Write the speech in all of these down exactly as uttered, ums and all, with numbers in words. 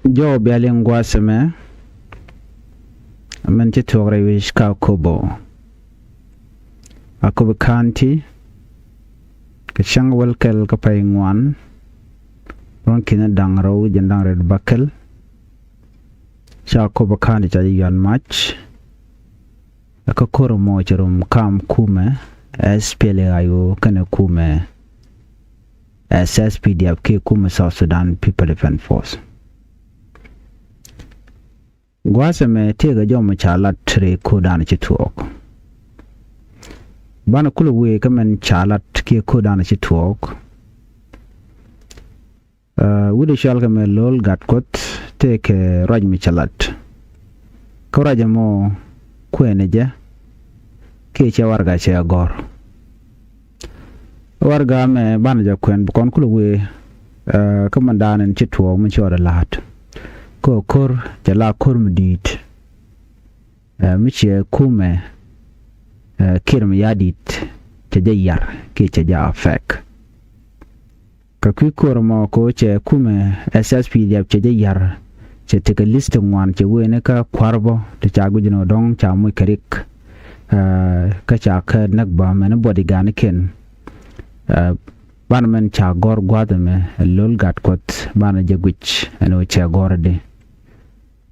Jɔw bia liŋ gua̱a̱th ɛmɛ. Mɛn ci thuɔ̱k rɛy wi̱c kä Akobo. Akobo County. Kɛ cäŋ wäl kɛl kä pay ŋuan. Ruɔ̱n ki̱n da̱ŋ rɛw jiɛn da̱ŋ rɛw bäkɛl. Ca Akobo County ca jɛ yuan mac. Kä ko̱r mɔ cɛ rum kam kumɛ S P L A I O kɛnɛ kumɛ S S P D F kiɛ kumɛ South Sudan People Defense Force. Gua̱a̱th ɛmɛ tëëkɛ jɔmɔ ca lat rɛy ko̱r dan ci thuɔ̱k. Banɛ kulɛ wëë kä mɛn ca lat kiɛ ko̱r dan ci thuɔ̱k. Wi̱cdɛ cɔal kɛ mɛ Lol Gatkuoth tëëkɛ ruac mi cɛ lat. Kä ruac ɛmɔ kuɛɛnɛ jɛ kiɛ cɛ warɛga cɛ gɔ̱r. Warɛga mɛ banɛ jɛ kuɛn bi kɔn kulɛ wëë kä mɛn daanɛ ci tuɔɔk mi cɔɔdɛ la̱a̱t. Kä ko̱r cɛ la ko̱r mi di̱i̱t. Mi cɛ kumɛ Kiir Mayardit cɛ jɛ yar kiɛ cɛ jɛ affect. Kä kui̱ ko̱r mɔ ko cɛ kumɛ S S P D F cɛ jɛ yar. Cɛ tekɛ list ŋuan cɛ wen kä kua̱r bɔ ti ca guic ni dɔ̱ŋ ca moc kɛ rik. Kä ca kä näk bä mɛn bɔdi ganikiɛn. Banɛ mɛn ca gɔ̱r gua̱a̱th ɛmɛ Lol Gatkuoth banɛ jɛ guic ɛn ɣöö cɛ gɔ̱r di.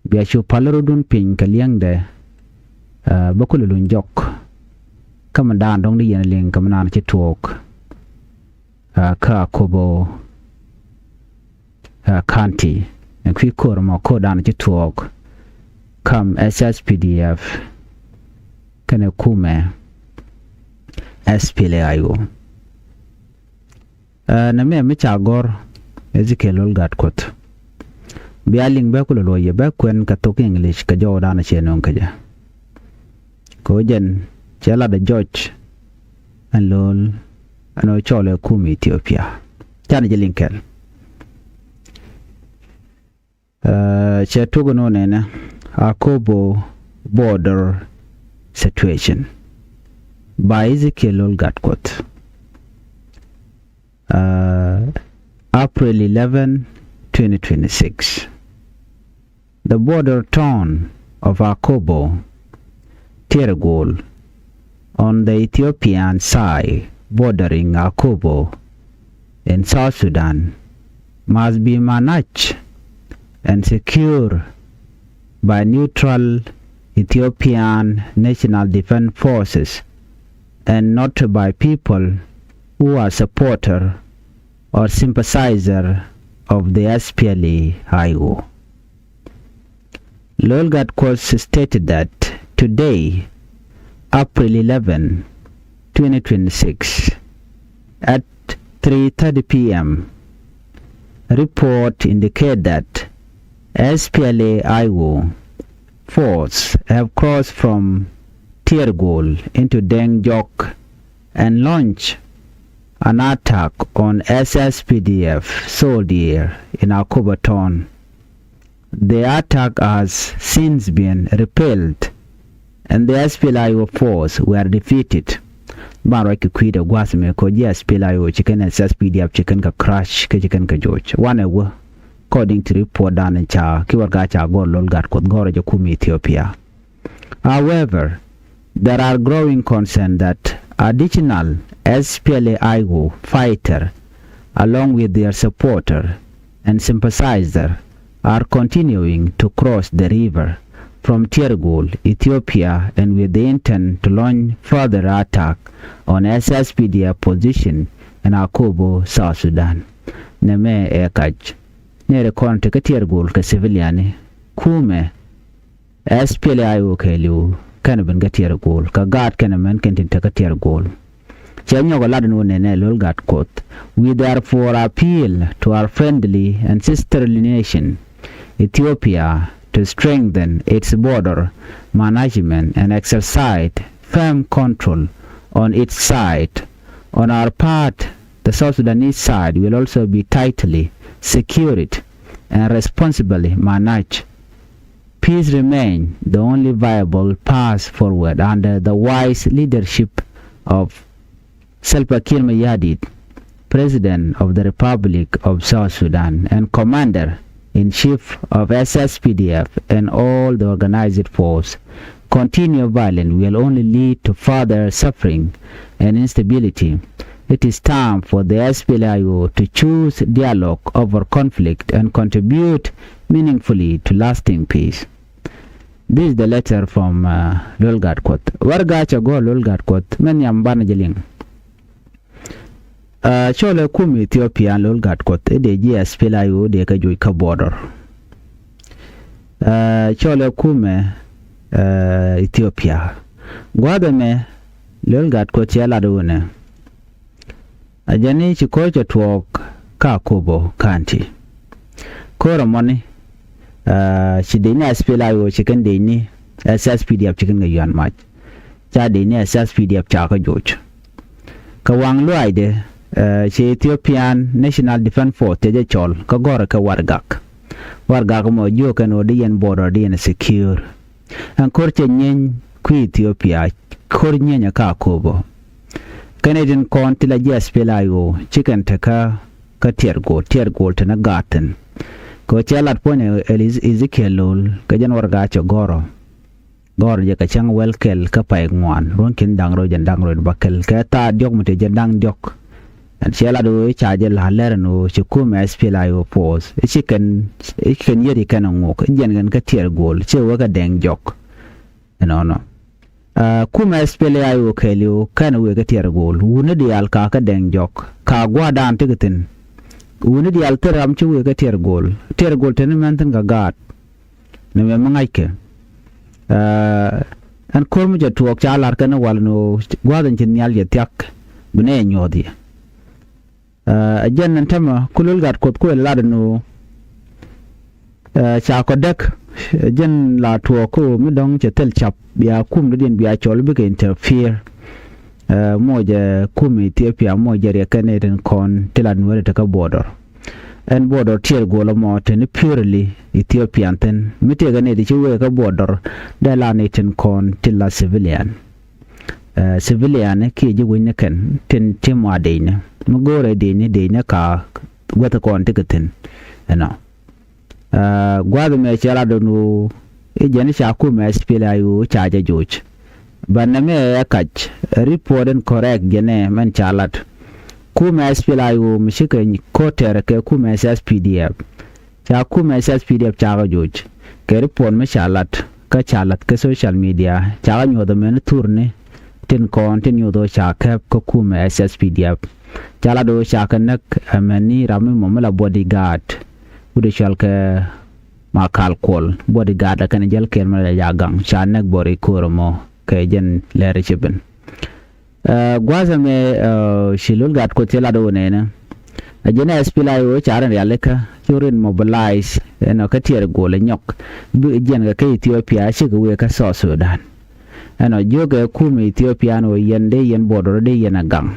Bia cu pal rɔ̱dun piny kɛ liɛŋdɛ. Bä kulɛ luny jɔk. Kä mi daan dɔ̱ŋ di yɛn liŋ kä mi naan ci tuɔɔk. Kä Akobo County ɛn kui̱ ko̱r mɔ ko̱r daan ci tuɔɔk. Kam S S P D F kɛnɛ kumɛ S P L A I O. Nɛ mɛ mi ca gɔ̱r Ezekiel Lol Gatkuoth. Bia liŋ bɛ kulɛ luɔc yɛ bɛ kuɛn kɛ thok English kɛ jɔwdan cɛ nöŋ kɛ jɛ. Kɛ ɣöö jɛn cɛ lat ɛ jɔc ɛn Lol ɛn ɣöö cɔl ɛ kum Ethiopia. Canɛ jɛ liŋ kɛl. Cɛ tuk ni wä nɛnɛ Akobo border situation by Ezekiel Lol Gatkuoth. April eleven, twenty twenty-six. The border town of Akobo, Tirgul, on the Ethiopian side bordering Akobo in South Sudan, must be managed and secured by neutral Ethiopian National Defense Forces and not by people who are supporter or sympathizer of the S P L A I O. Lol Gatkuoth stated that today, April eleven, twenty twenty-six, at three thirty p m, report indicate that S P L A I O force have crossed from Tirgul into Deng Jok and launch an attack on S S P D F soldier in Akobo town. The attack has since been repelled and the S P L A I O force were defeated. Ban ruac kɛ kui̱dɛ gua̱th mi kɔ ji̱ S P L A I O ci kɛn S S P D F ci kɛn kɛ crush kɛ ci kɛn kɛ joc wanɛ wä. According to report dan ca ki warɛga ca gɔr Lol Gatkuoth gɔrɛ jɛ kum Ethiopia. However, there are growing concern that additional S P L A I O fighter, along with their supporter and sympathizer, are continuing to cross the river from Tirgul, Ethiopia, and with the intent to launch further attack on S S P D F position in Akobo, South Sudan. Nɛmɛ ɛ kac. Nɛrɛ kɔn tekɛ Tirgul kɛ civilian ni kumɛ S P L A I O kɛɛliw kɛn ben kä Tirgul kɛ gaat kɛn mɛn kɛn tin te kä Tirgul. Cɛ nyɔk lat ni wä nɛnɛ Lol Gatkuoth. We therefore appeal to our friendly and sisterly nation, Ethiopia, to strengthen its border management and exercise firm control on its side. On our part, the South Sudanese side will also be tightly secured and responsibly managed. Peace remain the only viable path forward under the wise leadership of Salva Kiir Mayardit, President of the Republic of South Sudan and Commander in chief of S S P D F and all the organized force. Continue violence will only lead to further suffering and instability. It is time for the S P L A I O to choose dialogue over conflict and contribute meaningfully to lasting peace. This is the letter from uh, Lol Gatkuoth. Warga cɛ gɔɔ Lol Gatkuoth mɛ nhiam banɛ jɛ liŋ. Uh, cɔlɛ kum Ethiopia Lol Gatkuoth i̱ dee ji̱ S P L A I O dee kɛ juc kä border. Uh, cɔlɛ kumɛ uh, Ethiopia gua̱dhɛ mɛ Lol Gatkuoth cɛ lat wunɛ. A jɛn ni ci ko̱r cɛ tuɔɔk ka Akobo County. Ko̱r ɛmɔni uh, ci dee ni S P L A I O ci kɛn dee ni S S P D F ci kɛn kɛ yuan mac. Ca dee ni S S P D F ca kä joc. Kɛ waŋ luaacdɛ uh, ci Ethiopian National Defense Force tɛ jɛ cɔl kä gɔrɛ kɛ wargak. Wargak mɔ jiök kɛn ɣöö di yɛn border di yɛn secure. Ɛn ko̱r cɛ nyieeny kui̱ Ethiopia ko̱r nyieeny ɛ ka Akobo. Kɛn itin kɔn ti la ji̱ S P L A I O ci kɛn te kä kä tiɛɛr go̱o̱l tiɛɛr go̱o̱l te ni gaat thi̱n. Kɛ ɣöö cɛ lat puɔ̱nyɛ Ezekiel Lol kɛ jɛn warga cɛ gɔ̱rɔ. Gɔ̱r jɛ kɛ cäŋ wäl kɛl kä pay ŋuan ruɔ̱n ki̱n da̱ŋ rɛw jɛn da̱ŋ rɛw bä kɛl kɛ thaar diɔ̱k mi te jɛn da̱ŋ diɔ̱k. Ɛn ciɛ lat ɣöö i̱ ca jɛ la̱r lɛr ɛn ɣöö ci kumɛ S P L A I O force i̱ ci kɛn i̱ ci kɛn yet i̱ kɛn ɛ ŋuk i̱ jiɛn kɛn kä tiɛɛr go̱o̱l ci wee kɛ dɛŋ jɔk. Ɛnɔnɔ. Kumɛ S P L A I O kɛɛliw kɛn wëë kä tiɛɛr go̱o̱l wutni diaal ka kä dɛŋ jɔk ka gua̱a̱rdan tekɛ thi̱n. Wutni diaal thil ram ci wëë kä tiɛɛr go̱o̱l tiɛɛr go̱o̱l teni mɛn thi̱n kɛ gaat. Ni mɛ mi ŋa̱ckɛ ɛn ko̱r mi cɛ tuɔɔk ca la̱r kɛn wal ni ɣöö gua̱a̱th in ci nhial cɛ thia̱k bi nɛ nyuɔ̱th yɛ. Ɛ jɛn ɛn tämɛ ku Lol Gatkuoth kuël lat ɛn ɣöö ca kɔ däk. Ɛ jɛn la tuɔɔk kä ɣöö mi dɔ̱ŋ cɛ thil cap bia kum dɔ̱diɛn bia cɔl bikɛ interfere. Ɛ mocɛ kum Ethiopia mocɛ riɛk kɛn ɛ tin kɔn ti la nueeri te kä border. Ɛn border tiɛɛr go̱o̱l ɛmɔ te ni purely Ethiopian thi̱n mi tëëkɛ ni ti ci wëë kä border dee la ni tin kɔn ti la civilian. Ɛ civilian kiɛ ji̱ wi̱cni kɛn tin ti mɔ a dec ni mi go̱o̱rɛ dec ni dec ni ka guäth kɔn ti kɛ thi̱n. Ɛnɔ. Ɛ gua̱a̱th mɛ cɛ lat dɔ̱n ɣöö i̱ jɛn ca kumɛ S P L A I O ca jɛ joc. Bän nɛ mɛ ɛ kac report in correct jɛnɛ mɛn ca lat. Kumɛ S P L A I O mi cikɛ ko̱tɛr kɛ kumɛ S S P D F. Ca kumɛ S S P D F ca kɛ joc kɛ report mi ca lat kä ca lat kä social media ca kɛ nyuɔth ɛmɛn thurni tin kɔn tin nyuɔth ɣöö ca kɛp kä kumɛ S S P D F. Ca lat ɣöö ca kɛ näk ɛmɛn ni ram mi mɔ mi la bodyguard. Wut ɛ cɔal kɛ Makal Kuɔl bodyguard ɛ kɛn jäl kɛɛl mi la ja gaŋ ca näk bɔri ko̱r ɛmɔ kɛ jɛn lɛr ci ben. Ɛ gua̱a̱th ɛmɛ ɛ ci Lol Gatkuoth ci lat ɣöö nɛnɛ. Ɛ jɛn ɛ S P L A I O ca rin rialikä ci rin mobilize ɛnɔ kä tiɛɛr go̱o̱l ɛ nyɔk bi jiɛn kɛ kä Ethiopia cikɛ wëë kä South Sudan. Ɛnɔ jiökɛ kum Ethiopia ɛn ɣöö yɛn dee yɛn border dee yɛn ɛ gaŋ.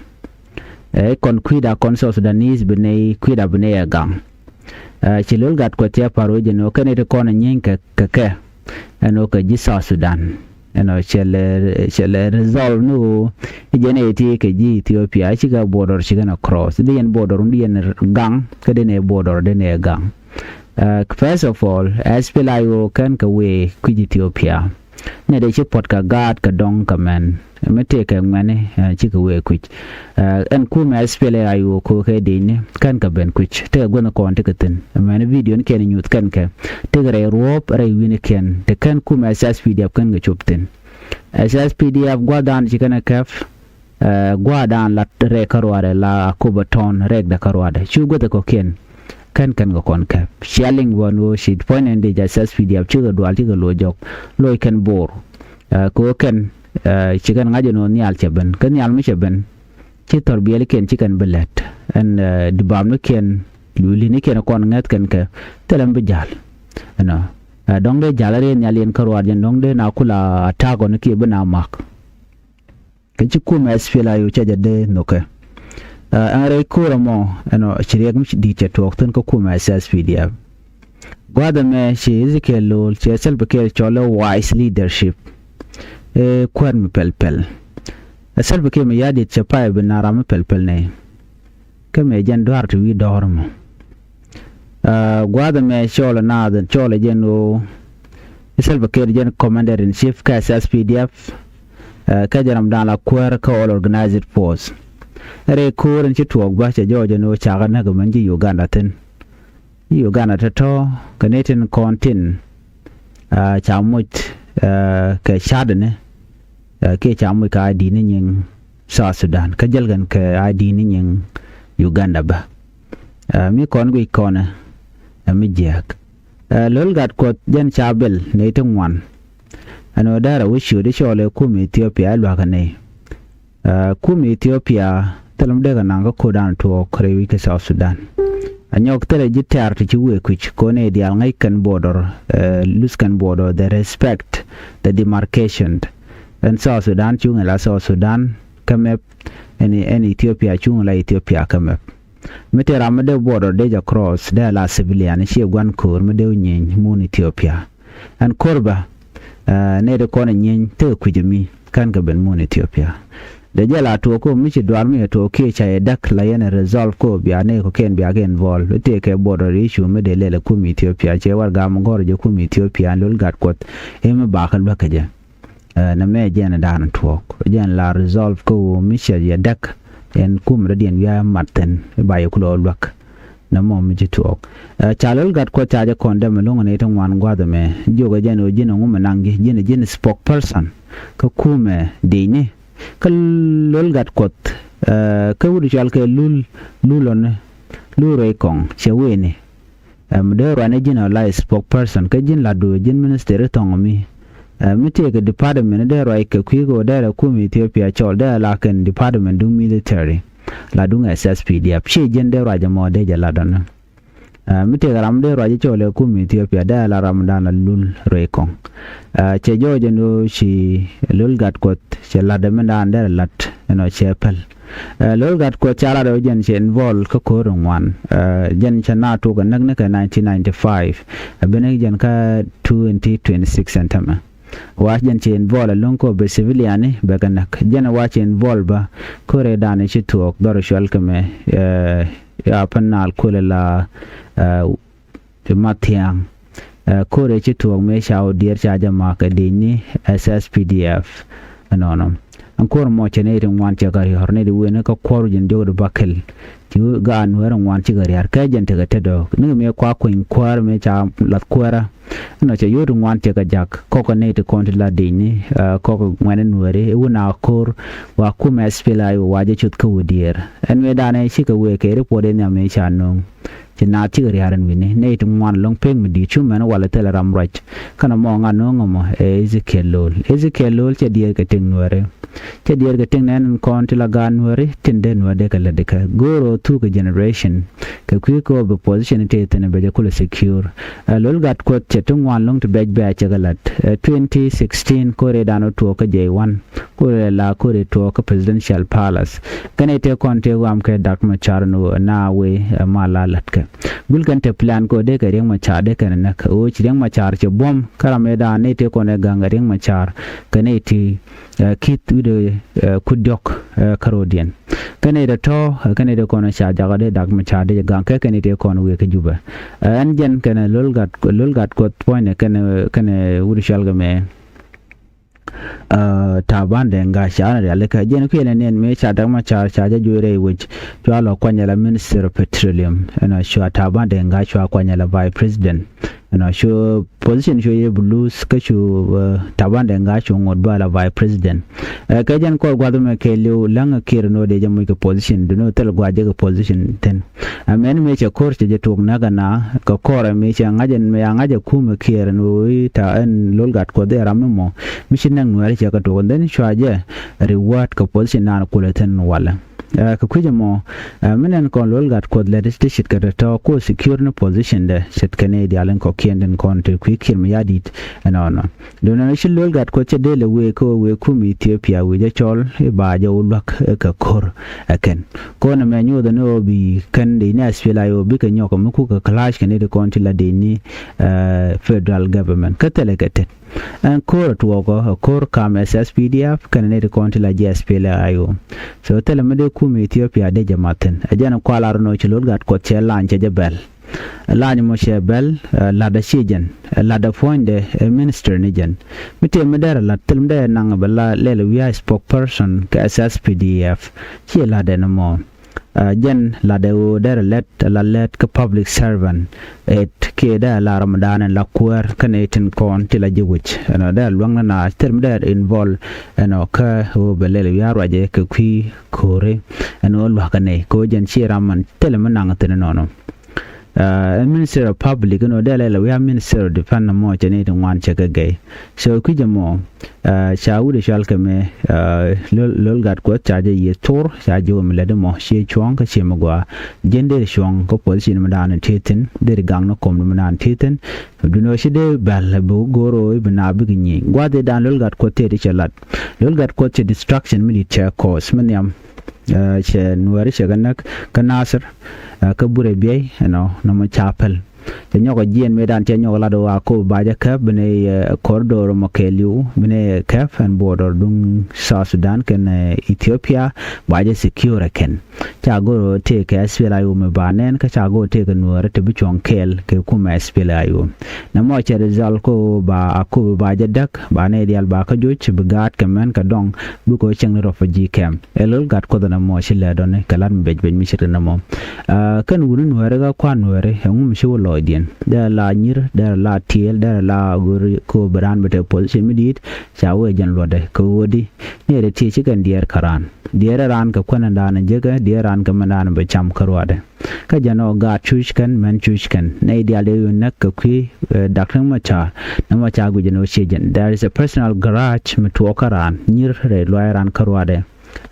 Ɛ kɔn kui̱da kɔn South Sudanese bi nɛy kui̱da bi nɛy ɛ gaŋ. Ɛ ci Lol Gatkuoth cɛ pa̱r wec ɛn ɣöö kɛn iti kɔn ɛ nyieeny kɛ kɛ kɛ ɛn ɣöö kɛ ji̱ South Sudan. Ɛnɔ cɛ lɛ cɛ lɛ resolve ni ɣöö i̱ jɛn iti kɛ ji̱ Ethiopia cikɛ border cikɛn ɛ cross di yɛn border di yɛn gaŋ kä di nɛ border di nɛ gaŋ. Ɛ first of all S P L A I O kɛn kɛ wëë kui̱c Ethiopia. Nɛ dee ci puɔt kɛ gaat kɛ dɔ̱ŋ kɛ mɛn mi tëëkɛ ŋuɛ̈ni. Cikɛ wëë kui̱c. Ɛn kumɛ S P L A I O ko̱kɛ dicni kɛn kɛ ben kui̱c tekɛ guänh kɔn tekɛ thi̱n mɛn video ni kɛn nyuth kɛn kɛ tekɛ rɛy ruɔ̱ɔ̱p rɛy wi̱ni kɛn te kɛn kumɛ S S P D F kɛn kɛ cop thi̱n. S S P D F gua̱dan ci kɛn ɛ kɛp. Ɛ gua̱a̱rdan la rɛɛk kä ruaadɛ la Akobo town rɛɛkdɛ kä ruaadɛ cu guäthɛ kɔ̱kiɛn. Kɛn kɛn kɛ kɔn kɛp cia liŋ bä ni ɣöö ci puɔ̱ny nɛn dee ja̱ S S P D F cikɛ dual cikɛ loc jɔk loc kɛn bo̱o̱r. Ɛ kɛ ɣöö kɛn ɛ ci kɛn ŋa̱c ɛn ɣöö nhial cɛ ben kä nhial mi cɛ ben ci thɔr biɛlikiɛn ci kɛn bi lɛt ɛn ɛ dibamnikiɛn linikiɛn kɔn ŋäth kɛn kɛ thilɛ mi bi ja̱l. Ɛnɔ ɛ dɔ̱ŋ dee ja̱l ɛ riee nhial yɛn kä ruaad jɛn dɔ̱ŋ dee na kula attack ɔn kiɛ bi na mak. Kɛ ci kumɛ S P L A I O cɛ jɛ dee nhokɛ. Ɛn rɛy ko̱r ɛmɔ ɛnɔ ci riɛk mi di̱i̱t cɛ tuɔɔk thi̱n kä kumɛ S S P D F. Gua̱a̱th ɛmɛ ci Ezekiel Lol cɛ Salva Kiir cɔl i̱ wise leadership. Ɛ kuäär mi pɛl pɛl. Ɛ Salva Kiir mi ya̱di̱t cɛ pay bi na ram mi pɛl pɛl nɛy. Kä mëë jɛn duaar ti wi̱i̱ dɔ̱r mɔ. Gua̱a̱th ɛmɛ cɔɔl ɛ naath, cɔɔl ɛ jɛn ɣöö i̱ Salva Kiir jɛn commander in chief kä S S P D F, kä jɛn ram da̱a̱n la kuäär kä all organized force. Rɛy ko̱o̱r in ci tuɔɔk bä cɛ jɔɔc ɛn ɣöö cakä näk ɛmɛn ji̱ Uganda thi̱n. Ji̱ Uganda tɔ̱tɔ̱ kɛ ni tin kɔn tin ca moc kɛ ca̱tdɛ ni kiɛ ca moc kɛ I D ni nyiŋ South Sudan, kä jäl kɛn kɛ I D ni nyiŋ Uganda bä. Mi kɔn guic kɔnɛ ɛ mi jiääk. Lo̱l gat Kuɔth jɛn ca bɛl nɛy ti ŋuan. Ɛn ɣöö däär a wi̱c ciöt i̱ cɔɔl ɛ kum Ethiopia ɛ lua̱kä nɛy. Kum Ethiopia thilɛ mi dee kɛ naŋ kä ko̱dan tuɔɔk rɛy wi̱c kä South Sudan. A nyɔk thilɛ ji̱ tɛ̈r ti ci wëë kui̱c kɔn ɛ diaal ŋäc kɛn border, luth kɛn border, the respect the demarcation. Ɛn South Sudan cuŋ ila South Sudan kä map, ɛn Ethiopia cuŋ ila Ethiopia kä map. Mi tëë ram mi dee border dee jɛ cross dee la civilian, ciɛ gua̱n ko̱o̱r mi dee wä nyieny mun Ethiopia. Ɛn ko̱r bä nɛy ti kɔn ɛ nyieny tekɛ kui̱c mi kän kɛ ben mun Ethiopia. Dee jɛ la tuɔɔk kä mi ci duar mi ɛ tuɔɔk kiɛ ca yɛ däk la yɛn ɛ resolve kä bia nɛy kɔ̱kiɛn bia kɛ involve i̱ tëë kɛ border issue mi dee lɛl ɛ kum Ethiopia cɛ war gam gɔr jɛ kum Ethiopia ɛn Lo̱l gat Kuɔth. Ëë mi bakä luäk kɛ jɛ. Nɛ mɛ jɛn dan tuɔɔk jɛn la resolve kä ɣöö mi cɛ yɛ däk ɛn kum rɔ̱diɛn wiaa mat thi̱n i̱ ba yɛ kulɛ ɣä luäk. Nɛ mɔ mi ci tuɔɔk. Ca Lo̱l gat Kuɔth ca jɛ kɔn dɛmɛ luŋ ni ti ŋuan gua̱th ɛmɛ jiök ɛ jɛn ɣöö ji̱n ɛŋu mi naŋ ji̱ ji̱n ɛ ji̱n spokesperson kä kumɛ di̱cni. Kä Lo̱l gat Kuɔth kä wut cɔal kɛ Lul, Lul ɔni, Lul Ruac Kɔŋ cɛ wëëni. Ɛm dee ruani ji̱n ɔ la spokesperson kä ji̱n latdu ji̱n minister i̱ thɔŋ mi. Ɛm mi tëëkɛ department dee ruac kɛ kui̱ kɛ ɣöö dee rɛ kum Ethiopia cɔl dee la kɛn department duŋ military la duŋ S S P D F ci ji̱n dee ruac ɛmɔ dee jɛ lat ɔni. Ɛm mi tëëkɛ ram dee ruac cɔl ɛ kum Ethiopia dee la ram dan la Lul Ruac Kɔŋ. Cɛ jɔɔc ɛn ɣöö ci Lo̱l gat Kuɔth cɛ lat ɛmɛn dan dee rɛ lat ɛn ɔ cɛ päl. Lo̱l gat Kuɔth ca lat ɔ jɛn cɛ involve kä ko̱r ŋuan. Jɛn cɛ na tuk ɛ näk ni kɛ nineteen ninety-five ɛ ben ni jɛn kä twenty twenty-six ɛn tämɛ. Wa jɛn cɛ involve ɛ lo̱ŋ kä bɛ civilian ni bɛ kɛ näk jɛn wa cɛ involve bä. Ko̱r ɛ dan ci tuɔɔk dhɔr cual kɛ mɛ ya pän naal kuël la ti Mathiaŋ. Ko̱r ɛ ci tuɔɔk mëë ca wä diɛɛr ca jɛ mak ɛ di̱cni S S P D F. Ɛnɔnɔ ɛn ko̱r mɔ cɛ nɛy ti ŋuan cɛ kɛ riɔ̱r nɛy ti wen kä kuɔr ji̱n diɔk ti bakɛl. Ci gaat nueer ŋuan cikɛ ria̱r kɛ jɛn tekɛ tetdɔ ni mëë kua kueny kuäär mëë ca lath kuäärä. Ɛnɔ cɛ yio̱w ti ŋuan cɛ kɛ jak kɔkɛ nɛy ti kɔn ti la di̱cni kɔkɛ ŋuɛ̈ni nueeri i̱ wun a ko̱r wa kumɛ S P L A I O wa jɛ cuth kä wä diɛɛr. Ɛn mëë danɛ cikɛ wëë kɛ ripuɔt in nhiam mëë ca nööŋ. Ci naath cikɛ ria̱r ɛn wi̱ni nɛy ti ŋuan lo̱ŋ pek mi di̱i̱t cu mɛn walɛ thilɛ ram ruac. Kɛnɛ mɔ ŋa̱t no̱o̱ŋ ɛmɔ ɛ Ezekiel Lo̱l. Ezekiel Lo̱l cɛ diɛɛr kɛ tëk nuääri. Cɛ diɛɛr kɛ tëk nɛn in kɔn ti la gaat nuääri tin dee nuäär dee kɛ lät ikɛ go̱o̱r ɣöö thuk kɛ generation. Kɛ kui̱ kɛ ɣöö bi position tëë thi̱n bɛ jɛ kulɛ secure. Ɛ Lo̱l gat Kuɔth cɛ ti ŋuan lo̱ŋ ti bɛc bɛ̈ɛ̈ cɛ kɛ la̱t. Ɛ twenty sixteen ko̱r ëëdan ɣä tuɔɔk kä J one. Ko̱r ëë la ko̱r ëë tuɔɔk kä Presidential Palace. Kɛn ëë tëë kɔn tëë ɣɔam kɛ Dak Macar ni ɣöö na wee ɛ mal la la̱tkɛ. Gul kɛn te plan kɛ ɣöö dee kɛ Riek Macar dee kɛn ɛ näk ɣöö ci Riek Macar cɛ buɔ̱m kä ram ëëdan ëë tëë kɔn ɛ ga̱ŋ ɛ Riek Macar kɛn ëë ti ɛ ki̱th wi̱cdɛ ɛ kut diɔ̱k ɛ kärɔ̱diɛn. Kɛn ëë tɔ̱ kɛn ëë kɔn ca jakä dee Dak Macar dee jɛ gaŋ kɛ kɛn ëë kɔn wëë kä Jubɛ. Ɛ ɛn jɛn kɛn ɛ Lo̱l gat Lo̱l gat Kuɔth puɔ̱nydɛ kɛn ɛ kɛn ɛ wut cual kɛ mɛ. Ɛ Taban Deng Gai ca ni rialikä jɛn kuiɛn ɛ niɛn mëë ca Dak Macar ca jɛ juɔc rɛy wec. Cua lɔ kuany ala Minister of Petroleum ɛnɔ cua Taban Deng Gai cua kuany ala Vice President. Ɛnɔ cu position cu yɛ bi luth kä cu Taban Deng Gai cu ŋot bä la Vice President. Ɛ kɛ jɛn kɔr gua̱th mɛ kɛ liw läŋ Kiir ni wä dee jɛ muc kɛ position duni wä thil gua̱c jɛ kɛ position thi̱n. Ɛ mɛn mëë cɛ ko̱r cɛ jɛ tuɔk näk ɛna kɛ kɔr ɛ mëë cɛ ŋa̱c ɛn mëë a ŋa̱c ɛ kumɛ Kiir ni wä i̱ ta ɛn Lo̱l gat Kuɔth ɛ ram mi mɔ mi ci näk nuɛɛri cɛ kɛ tuɔk ɛn then cua jɛ reward kɛ position naan kulɛ thi̱n walɛ. Ɛ kɛ kui̱c ɛmɔ ɛ mi nɛn kɔn Lo̱l gat Kuɔth lɛ ti ce̱tkɛ tɔ̱tɔ̱ ku secure ni position dɛ ce̱tkɛ ni diaal in kɔ̱kiɛn tin kɔn ti kui̱ Kiir mi ya̱di̱t. Ɛnɔnɔ duundɛ ni ci Lo̱l gat Kuɔth cɛ dee lɛ wëë kä wëë kum Ethiopia wëë jɛ cɔl i̱ ba jɛ wä luäk kɛ ko̱r ɛ kɛn. Ko̱n ɛmɛ nyuuthɛ ni ɣöö bi kɛn dee ni S P L A I O bikɛ nyɔk mi kukɛ clash kɛ ni ti kɔn ti la dee ni federal government kä thilɛ kɛ tet. Ɛn ko̱r ɛ tuɔɔkɔ ɛ ko̱r kam S S P D F kɛnɛ nɛy ti kɔn ti la ji̱ S P L A I O. So thilɛ mi dee kum Ethiopia dee jɛ mat thi̱n ɛ jɛn kual ar nɔ ci Lo̱l gat Kuɔth cɛ lany cɛ jɛ bɛl. Lany mɔ cɛ bɛl, ɛ, latdɛ ciɛ jɛn, ɛ, latdɛ puɔ̱nydɛ, ɛ, minister ni jɛn. Mi tëë mi derɛ lat thil mi derɛ naŋ bɛ la lɛl wi̱i̱ a spokesperson kɛ S S P D F. Ciɛ latdɛ ni mɔ. Ɛ, jɛn latdɛ ɣöö derɛ lɛt, ɛ, la lɛt kä public servant. Ɛ kiɛ derɛ la Ramadan in la kuäär kä nɛy tin kɔn ti la ji̱ wi̱c. Ɛnɔ derɛ luäŋ ni na thil mi derɛ involve ɛnɔ kä ɣöö bɛ lɛl wi̱i̱ a ruacɛ kɛ kui̱ ko̱ri. Ɛn ɣöö lua̱kä nɛy kɛ ɣöö jɛn ciɛ ram man thil mi naŋ thi̱n inɔnɔ. Ɛ Minister of Public inɔ dee lɛl wi̱i̱ a Minister of Defense mɔ cɛ ni ti ŋuan cɛ kɛ gɛy. So kui̱c ɛmɔ, ɛ, ca wut ɛ cɔal kɛ mɛ, ɛ, Lol, Lol Gatkuoth ca jɛ yiëth thor, ca jɛ wä mi lɛt ɛmɔ ciɛ cuɔ̱ŋ kä ciɛ mi gɔaa. Jɛn dee cuɔ̱ŋ kä position mi da̱a̱n ti thi̱n, dee gaŋ ni kom mi da̱a̱n ti thi̱n. Duundɛ ci dee bɛl bi go̱o̱r ɣöö i̱ bi na bikɛ nyieny. Gua̱a̱th i̱ da̱a̱n Lol Gatkuoth tëë ti cɛ lat. Lol Gatkuoth cɛ distraction mi di̱t cɛ cause mi nhiam. Ɛ, cɛ Nuääri cɛ kɛ näk kä Nasir, ɛ, kä Burɛ Biɛy, you know, nɔmɔ ca päl. Cɛ nyɔk ɛ jiɛn mëëdan cɛ nyɔk ɛ lat ɣöö a kop ba jɛ käp bi nɛy, ɛ, corridor mɔ kɛɛliw bi nɛy ɛ käp ɛn border duŋ South Sudan kɛnɛ, ɛ, Ethiopia ba jɛ secure ɛ kɛn. Ca go̱r ɣöö tëëkɛ S P L A I O mi ba nɛn kä ca go̱r tëëkɛ Nuääri ti bi cuɔ̱ŋ kɛɛl kɛ kumɛ S P L A I O. Nɔmɔ cɛ result kä ɣöö ba a kop ba jɛ däk ba nɛy diaal ba kä joc bi gaat kɛ mɛn kɛ dɔŋ bi kɛ ɣöö cieŋ ni refugee camp. Ɛ Lol Gatkuoth ɛn ɛmɔ ci lɛ dɔni kɛ lat mi bec bec mi ce̱tkɛ nɔmɔ. Ɛ, kɛn wuni Nuääri kä kua̱r Nuääri ɛŋu mi ci wä lɔɔcdiɛn. Derɛ la nyir, derɛ la tiɛɛl, derɛ la go̱ri kop bi raan bi te position mi di̱i̱t. Ca wee jɛn luɔtdɛ kɛ ɣöö di ni ɛ ti ti ci kɛn diɛɛr kä raan. Diɛɛr raan kɛ kuändan jekä, diɛɛr raan kɛ mɛndan bi cam kä ruaadɛ. Kä jɛn ɔ gaat cuc kɛn, mɛn cuc kɛn. Nɛy diaal dee yun näk kɛ kui̱, ɛ, Dak Riek Machar. Nɔmɔ ca guic ɛn ɣöö ciɛ jɛn. There is a personal grudge mi tuɔɔk kä raan. Nyir rɛy luaac raan kä ruaadɛ.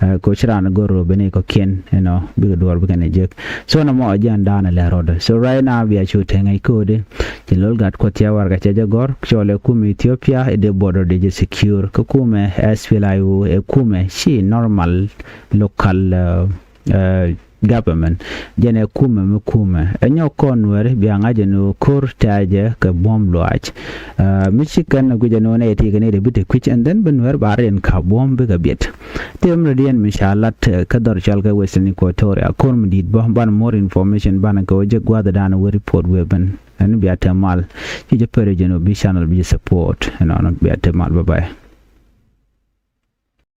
Ɛ, kɛ ɣöö ci raan go̱r ɣöö ben i̱ kɔ̱kiɛn, you know, bikɛ duɔ̱ɔ̱r bikɛn ɛ jek. So nɔmɔ ɛ jɛn da̱a̱n ɛ lɛr rɔɔdɛ. So right now bia cu te ŋäc ko̱o̱di. Ci Lol Gatkuoth cɛ warɛgak cɛ jɛ gɔ̱r, cɔl ɛ kumɛ Ethiopia, ɛ dee border dee jɛ secure. Kä kumɛ S P L A I O ɛ kumɛ ci normal local, ɛ, ɛ, government. Jɛn ɛ kumɛ mi kumɛ. Ɛ nyɔk kɔn Nuääri bia ŋa̱c ɛn ɣöö ko̱r tɛ̈cɛ kɛ buɔ̱m luaac. Ɛ, mi ci kɛn ɛ guic ɛn ɣöö nɛy ti kɛ nɛy ti bi te kui̱c, and then bi Nuäär ba riɛn ka̱p buɔ̱m bikɛ biɛt. Tëë mi rɔ̱diɛn mi ca lat, ɛ, kä dhɔr cɔal kɛ Western Equatoria. Ko̱r mi di̱i̱t bä, banɛ more information, banɛ kɛ wä jek gua̱a̱th dan wä report wee ben. Ɛn bia te mal. Ci jɛ pɛr jɛn wä bi channel bi jɛ support. Ɛnɔnɔ bia te mal. Bye bye.